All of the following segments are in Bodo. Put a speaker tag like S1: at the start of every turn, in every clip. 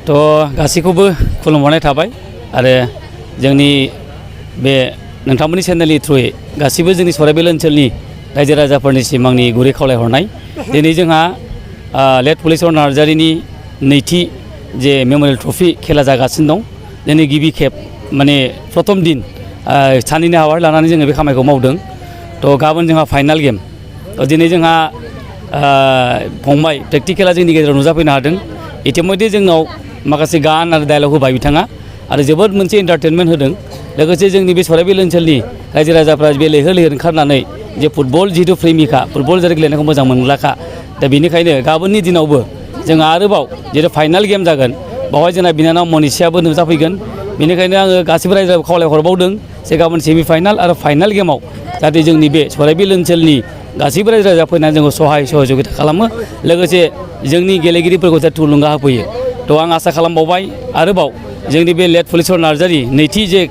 S1: तो गासैखौबो खुलुमहरनाय थाबाय आरो जोंनि बे नोंथांमोननि चेनेलनि थ्रुयै गासैबो जोंनि सराइबिल ओनसोलनि रायजो राजाफोरनिसिम आंनि गुरै खावलायहरनाय दिनै जोंहा लेट हलिचरन नार्जारिनि नैथि जे मेम'रियेल ट्रफि खेला जागासिनो दं दिनै गिबि खेब माने प्रथम दिन सानैनि हाबाफारि लानानै जोङो बे खामानिखौ मावदों तो गाबोन जोंहा फाइनाल गेम दिनै जोंहा फंबाय प्रेक्टिकेला जोंनि गेजेराव नुजाफैनो हादों इतिमध्य जोंनाव माखासे गान आरो डायलग होबाय बिथाङा आरो जोबोद मोनसे एन्टारटेनमेन्ट होदों लोगोसे जोंनि बे सराइबिल ओनसोलनि रायजो राजाफ्रा बे लैहोर लैहोर ओंखारनानै जे फुटबल जिहेतु प्रेमिका फुटबल जेरै गेलेनायखौ मोजां मोनग्राखा दा बेनिखायनो गाबोननि दिनावबो जोंहा आरोबाव जिहेतु फाइनाल गेम जागोन बावहाय जोंना बिनानाव मनिषायाबो नुजाफैगोन बेनिखायनो आङो गासैबो रायजो राजाखौ खावलायहरबावदों जे गाबोन सेमि फाइनाल आरो फाइनाल गेमाव जाहाथे जोंनि बे सराइबिल ओनसोलनि गासैबो रायजो राजा फैनानै जोंखौ सहाय सहजुगिता खालामो लोगोसे जोंनि गेलेगिरिफोरखौ थुलुंगा होफैयो तो आं आसा खालामबावबाय आरोबाव जोंनि बे लेट हलिचरन नार्जारि नैथि जे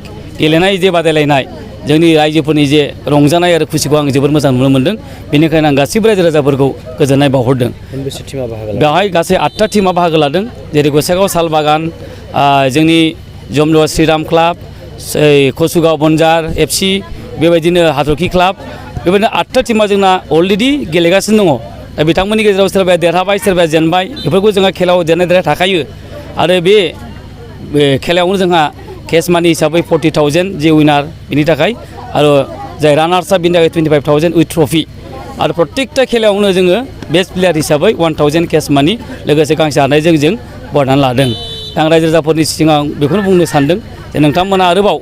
S1: गेलेनाय जे बादायलायनाय जोंनि रायजोफोरनि जे रंजानाय आरो खुसिखौ आं जोबोर मोजां नुनो मोन्दों बेनिखायनो आं गासैबो रायजो राजाफोरखौ गोजोननाय बावहरदों बेवहाय गासै 8था टीमा बाहागो लादों जेरै गसाइगाव सालबागान जोंनि जमदुवार श्रीराम क्लाब कसुगाव बनजार FC बेबायदिनो हाथरखि क्लाब बेबायदिनो 8था टीमा जोंना अलरेडि गेलेगासिनो दङ दा बिथांमोननि गेजेराव सोरबाया देरहाबाय सोरबाया जेनबाय बेफोरखौ जोंहा खेलायाव देरहानाय थाखायो आरो बे खेलायावनो जोंहा केस मानि हिसाबै 40,000 जे उइनार बिनि थाखाय आरो जाय रानार्सआ बिनि थाखाय 25,000 उइथ ट्रफि आरो प्रत्येकटा खेलायावनो जोङो बेस्ट प्लेयार हिसाबै 1,000 केस मानि लोगोसे गांसे आरनायजों जों बरायनानै लादों आं रायजो राजाफोरनि सिगाङाव बेखौनो बुंनो सानदों जे नोंथांमोना आरोबाव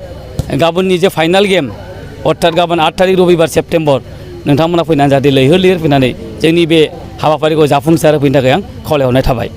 S1: गाबोननि जे फाइनाल गेम अर्थात गाबोन 8 थारिख रबिबार सेप्तेम्बर नोंथांमोना फैनानै जाहाथे लैहोर लैहोर फैनानै जोंनि बे हाबाफारिखौ जाफुंसार होफैनो थाखाय आं खावलायहरनाय थाबाय।